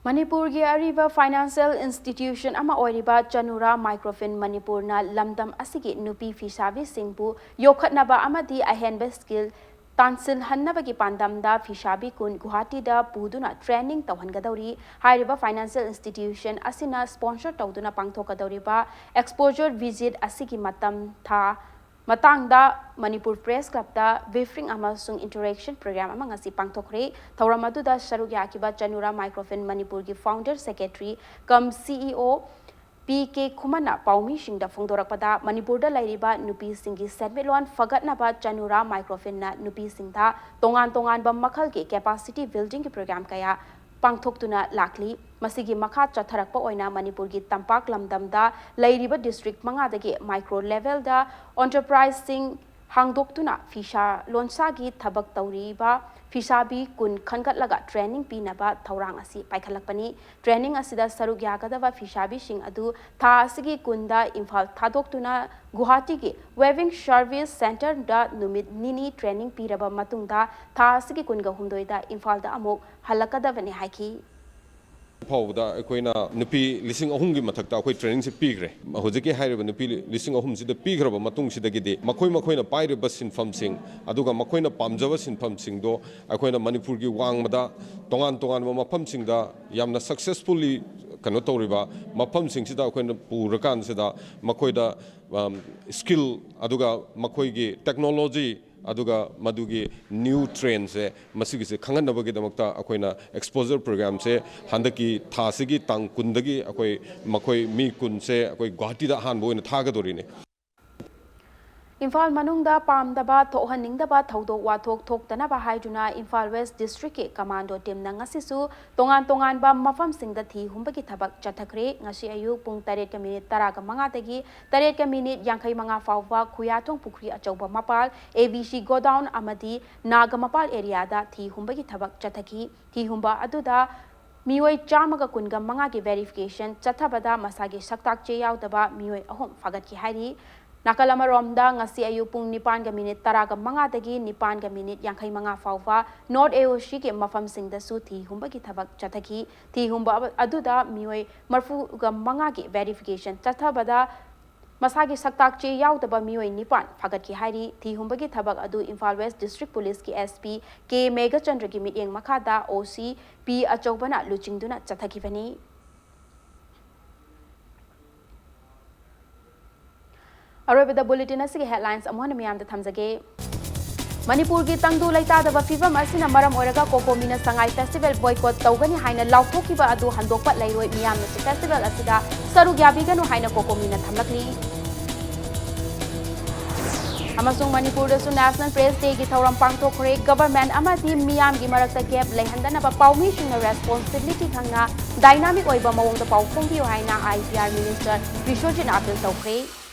ꯃꯅꯤꯄꯨꯔꯒꯤ ꯑꯔꯤꯕ financial institution ꯑꯃ ꯑꯣꯏꯔꯤꯕ ꯆꯅꯨꯔꯥ ꯃꯥꯏꯀ꯭ꯔꯣꯐꯤꯟ ꯃꯅꯤꯄꯨꯔꯅ ꯂꯝꯗꯝ ꯑꯁꯤꯒꯤ ꯅꯨꯄꯤ ꯐꯤꯁꯥꯕꯤꯁꯤꯡꯕꯨ ꯌꯣꯛꯈꯠꯅꯕ ꯑꯃꯗꯤ ꯑꯍꯦꯟꯕ ꯁ꯭ꯀꯤꯜ ꯇꯥꯟꯁꯤꯜꯍꯟꯅꯕꯒꯤ ꯄꯥꯟꯗꯝꯗ ꯐꯤꯁꯥꯕꯤ ꯀꯨꯟ ꯒꯨꯋꯥꯍꯥꯇꯤꯗ ꯄꯨꯗꯨꯅ training ꯇꯧꯍꯟꯒꯗꯧꯔꯤ꯫ ꯍꯥꯏꯔꯤꯕ financial institution ꯑꯁꯤꯅ sponsor ꯇꯧꯗꯨꯅ ꯄꯥꯡꯊꯣꯛꯀꯗꯧꯔꯤꯕ exposure visit ꯑꯁꯤꯒꯤ ꯃꯇꯝ ꯊꯥ ꯃꯇꯥꯡꯗ ꯃꯅꯤꯄꯨꯔ Press Clubꯇ briefing ꯑꯃꯁꯨꯡ interaction program ꯑꯃ ꯉꯁꯤ ꯄꯥꯡꯊꯣꯛꯈ꯭ꯔꯦ꯫ ꯊꯧꯔꯝ ꯑꯗꯨꯗ ꯁꯔꯨꯛ ꯌꯥꯈꯤꯕ ꯆꯅꯨꯔꯥ Microfinance ꯃꯅꯤꯄꯨꯔꯒꯤ founder secretary cum CEO P K ꯈꯨꯃꯟꯅ ꯄꯥꯎꯃꯤꯁꯤꯡꯗ ꯐꯣꯡꯗꯣꯔꯛꯄꯗ, ꯃꯅꯤꯄꯨꯔꯗ ꯂꯩꯔꯤꯕ ꯅꯨꯄꯤꯁꯤꯡꯒꯤ ꯁꯦꯟꯃꯤꯠꯂꯣꯟ ꯐꯒꯠꯅꯕ ꯆꯅꯨꯔꯥ Microfinanceꯅ ꯅꯨꯄꯤꯁꯤꯡꯗ ꯇꯣꯉꯥꯟ ꯇꯣꯉꯥꯟꯕ ꯃꯈꯜꯒꯤ capacity buildingꯒꯤ program ꯀꯌꯥ ꯄꯥꯡꯊꯣꯛꯇꯨꯅ ꯂꯥꯛꯂꯤ꯫ ꯃꯁꯤꯒꯤ ꯃꯈꯥ ꯆꯠꯊꯔꯛꯄ ꯑꯣꯏꯅ ꯃꯅꯤꯄꯨꯔꯒꯤ ꯇꯝꯄꯥꯛ ꯂꯝꯗꯝꯗ ꯂꯩꯔꯤꯕ district ꯃꯉꯥꯗꯒꯤ micro levelꯗ enterpriseꯁꯤꯡ ꯍꯥꯡꯗꯣꯛꯇꯨꯅ ꯐꯤꯁꯥ ꯂꯣꯟꯁꯥꯒꯤ ꯊꯕꯛ ꯇꯧꯔꯤꯕ ꯐꯤꯁꯥꯕꯤ ꯀꯨꯟ ꯈꯟꯒꯠꯂꯒ training ꯄꯤꯅꯕ ꯊꯧꯔꯥꯡ ꯑꯁꯤ ꯄꯥꯏꯈꯠꯂꯛꯄꯅꯤ꯫ Training ꯑꯁꯤꯗ ꯁꯔꯨꯛ ꯌꯥꯒꯗꯕ ꯐꯤꯁꯥꯕꯤꯁꯤꯡ ꯑꯗꯨ ꯊꯥ ꯑꯁꯤꯒꯤ ꯀꯨꯟꯗ ꯏꯝꯐꯥꯜ ꯊꯥꯗꯣꯛꯇꯨꯅ ꯒꯨꯋꯥꯍꯥꯇꯤꯒꯤ weaving service centreꯗ ꯅꯨꯃꯤꯠ ꯅꯤꯅꯤ training ꯄꯤꯔꯕ ꯃꯇꯨꯡꯗ ꯊꯥ ꯑꯁꯤꯒꯤ ꯀꯨꯟꯒ ꯍꯨꯝꯗꯣꯏꯗ ꯏꯝꯐꯥꯜꯗ ꯑꯃꯨꯛ ꯍꯜꯂꯛꯀꯗꯕꯅꯤ ꯍꯥꯏꯈꯤ꯫ ꯐꯥꯎꯕꯗ ꯑꯩꯈꯣꯏꯅ ꯅꯨꯄꯤ ꯂꯤꯁꯤꯡ ꯑꯍꯨꯝꯒꯤ ꯃꯊꯛꯇ ꯑꯩꯈꯣꯏ trainingꯁꯦ ꯄꯤꯈ꯭ꯔꯦ꯫ ꯍꯧꯖꯤꯛꯀꯤ ꯍꯥꯏꯔꯤꯕ ꯅꯨꯄꯤ ꯂꯤꯁꯤꯡ ꯑꯍꯨꯝꯁꯤꯗ ꯄꯤꯈ꯭ꯔꯕ ꯃꯇꯨꯡꯁꯤꯗꯒꯤꯗꯤ ꯃꯈꯣꯏ ꯃꯈꯣꯏꯅ ꯄꯥꯏꯔꯤꯕ ꯁꯤꯟꯐꯝꯁꯤꯡ ꯑꯗꯨꯒ ꯃꯈꯣꯏꯅ ꯄꯥꯝꯖꯕ ꯁꯤꯟꯐꯝꯁꯤꯡꯗꯣ ꯑꯩꯈꯣꯏꯅ ꯃꯅꯤꯄꯨꯔꯒꯤ ꯋꯥꯡꯃꯗ ꯇꯣꯉꯥꯟ ꯇꯣꯉꯥꯟꯕ ꯃꯐꯝꯁꯤꯡꯗ ꯌꯥꯝꯅ successfully ꯀꯩꯅꯣ ꯇꯧꯔꯤꯕ ꯃꯐꯝꯁꯤꯡꯁꯤꯗ ꯑꯩꯈꯣꯏꯅ ꯄꯨꯔꯀꯥꯟꯁꯤꯗ ꯃꯈꯣꯏꯗ skill ꯑꯗꯨꯒ ꯃꯈꯣꯏꯒꯤ technology ꯑꯗꯨꯒ ꯃꯗꯨꯒꯤ new trendꯁꯦ ꯃꯁꯤꯒꯤꯁꯦ ꯈꯪꯍꯟꯅꯕꯒꯤꯗꯃꯛꯇ ꯑꯩꯈꯣꯏꯅ exposure programꯁꯦ ꯍꯟꯗꯛꯀꯤ ꯊꯥꯁꯤꯒꯤ ꯇꯥꯡ ꯀꯨꯟꯗꯒꯤ ꯑꯩꯈꯣꯏ ꯃꯈꯣꯏ ꯃꯤ ꯀꯨꯟꯁꯦ ꯑꯩꯈꯣꯏ ꯒꯨꯋꯥꯍꯥꯇꯤꯗ ꯑꯍꯥꯟꯕ ꯑꯣꯏꯅ ꯊꯥꯒꯗꯣꯔꯤꯅꯤ꯫ ꯏꯝꯐꯥꯜ ꯃꯅꯨꯡꯗ ꯄꯥꯝꯗꯕ ꯊꯣꯛꯍꯟꯅꯤꯡꯗꯕ ꯊꯧꯗꯣꯛ ꯋꯥꯊꯣꯛ ꯊꯣꯛꯇꯅꯕ ꯍꯥꯏꯗꯨꯅ ꯏꯝꯐꯥꯜ West Districtꯀꯤ commando teamꯅ ꯉꯁꯤꯁꯨ ꯇꯣꯉꯥꯟ ꯇꯣꯉꯥꯟꯕ ꯃꯐꯝꯁꯤꯡꯗ ꯊꯤ ꯍꯨꯝꯕꯒꯤ ꯊꯕꯛ ꯆꯠꯊꯈ꯭ꯔꯦ꯫ ꯉꯁꯤ ꯑꯌꯨꯛ ꯄꯨꯡ ꯇꯔꯦꯠꯀ ꯃꯤꯅꯤꯠ ꯇꯔꯥꯒ ꯃꯉꯥꯗꯒꯤ ꯇꯔꯦꯠꯀ ꯃꯤꯅꯤꯠ ꯌꯥꯡꯈꯩ ꯃꯉꯥ ꯐꯥꯎꯕ ꯈꯨꯌꯥꯊꯣꯡ ꯄꯨꯈ꯭ꯔꯤ ꯑꯆꯧꯕ ꯃꯄꯥꯜ, A B C godown ꯑꯃꯗꯤ ꯅꯥꯒ ꯃꯄꯥꯜ areaꯗ ꯊꯤ ꯍꯨꯝꯕꯒꯤ ꯊꯕꯛ ꯆꯠꯊꯈꯤ꯫ ꯊꯤ ꯍꯨꯝꯕ ꯑꯗꯨꯗ ꯃꯤꯑꯣꯏ ꯆꯥꯝꯃꯒ ꯀꯨꯟꯒ ꯃꯉꯥꯒꯤ verification ꯆꯠꯊꯕꯗ ꯃꯁꯥꯒꯤ ꯁꯛꯇꯥꯛ ꯆꯦ ꯌꯥꯎꯗꯕ ꯃꯤꯑꯣꯏ ꯑꯍꯨꯝ ꯐꯥꯒꯠꯈꯤ ꯍꯥꯏꯔꯤ꯫ ꯅꯥꯀꯜ ꯑꯃꯔꯣꯝꯗ, ꯉꯁꯤ ꯑꯌꯨꯛ ꯄꯨꯡ ꯅꯤꯄꯥꯟꯒ ꯃꯤꯅꯤꯠ ꯇꯔꯥꯒ ꯃꯉꯥꯗꯒꯤ ꯅꯤꯄꯥꯟꯒ ꯃꯤꯅꯤꯠ ꯌꯥꯡꯈꯩ ꯃꯉꯥ ꯐꯥꯎꯕ North A O Cꯒꯤ ꯃꯐꯝꯁꯤꯡꯗꯁꯨ ꯊꯤ ꯍꯨꯝꯕꯒꯤ ꯊꯕꯛ ꯆꯠꯊꯈꯤ꯫ ꯊꯤ ꯍꯨꯝꯕ ꯑꯗꯨꯗ ꯃꯤꯑꯣꯏ ꯃꯔꯤꯐꯨꯒ ꯃꯉꯥꯒꯤ verification ꯆꯠꯊꯕꯗ ꯃꯁꯥꯒꯤ ꯁꯛꯇꯥꯛ ꯆꯦ ꯌꯥꯎꯗꯕ ꯃꯤꯑꯣꯏ ꯅꯤꯄꯥꯟ ꯐꯥꯒꯠꯈꯤ ꯍꯥꯏꯔꯤ꯫ ꯊꯤ ꯍꯨꯝꯕꯒꯤ ꯊꯕꯛ ꯑꯗꯨ ꯏꯝꯐꯥꯜ ꯋꯦꯁ ꯗꯤꯁꯇ꯭ꯔꯤꯛ ꯄꯨꯂꯤꯁꯀꯤ SP ꯀꯦ ꯃꯦꯘꯆꯟꯗ꯭ꯔꯒꯤ ꯃꯤꯠꯌꯦꯡ ꯃꯈꯥꯗ OC ꯄꯤ ꯑꯆꯧꯕꯅ ꯂꯨꯆꯤꯡꯗꯨꯅ ꯆꯠꯊꯈꯤꯕꯅꯤ꯫ ꯑꯔꯣꯏꯕꯗ bulletin ꯑꯁꯤꯒꯤ headlines ꯑꯃꯨꯛ ꯍꯟꯅ ꯃꯤꯌꯥꯝꯗ ꯊꯝꯖꯒꯦ꯫ ꯃꯅꯤꯄꯨꯔꯒꯤ ꯇꯪꯗꯨ ꯂꯩꯇꯥꯗꯕ ꯐꯤꯕꯝ ꯑꯁꯤꯅ ꯃꯔꯝ ꯑꯣꯏꯔꯒ COCOMIꯅ ꯁꯉꯥꯏ festival boycott ꯇꯧꯒꯅꯤ ꯍꯥꯏꯅ ꯂꯥꯎꯊꯣꯛꯈꯤꯕ ꯑꯗꯨ ꯍꯟꯗꯣꯛꯄ ꯂꯩꯔꯣꯏ, ꯃꯤꯌꯥꯝꯅꯁꯨ festival ꯑꯁꯤꯗ ꯁꯔꯨꯛ ꯌꯥꯕꯤꯒꯅꯨ ꯍꯥꯏꯅ COCOMIꯅ ꯊꯝꯂꯛꯂꯤ꯫ ꯑꯃꯁꯨꯡ ꯃꯅꯤꯄꯨꯔꯗꯁꯨ National Press Dayꯒꯤ ꯊꯧꯔꯝ ꯄꯥꯡꯊꯣꯛꯈ꯭ꯔꯦ꯫ Government ꯑꯃꯗꯤ ꯃꯤꯌꯥꯝꯒꯤ ꯃꯔꯛꯇ gap ꯂꯩꯍꯟꯗꯅꯕ ꯄꯥꯎꯃꯤꯁꯤꯡꯅ responsibility ꯈꯪꯅ dynamic ꯑꯣꯏꯕ ꯃꯑꯣꯡꯗ ꯄꯥꯎ ꯐꯣꯡꯕꯤꯌꯨ ꯍꯥꯏꯅ IPR Minister ꯕꯤꯁ꯭ꯋꯖꯤꯠꯅ appeal ꯇꯧꯈ꯭ꯔꯦ꯫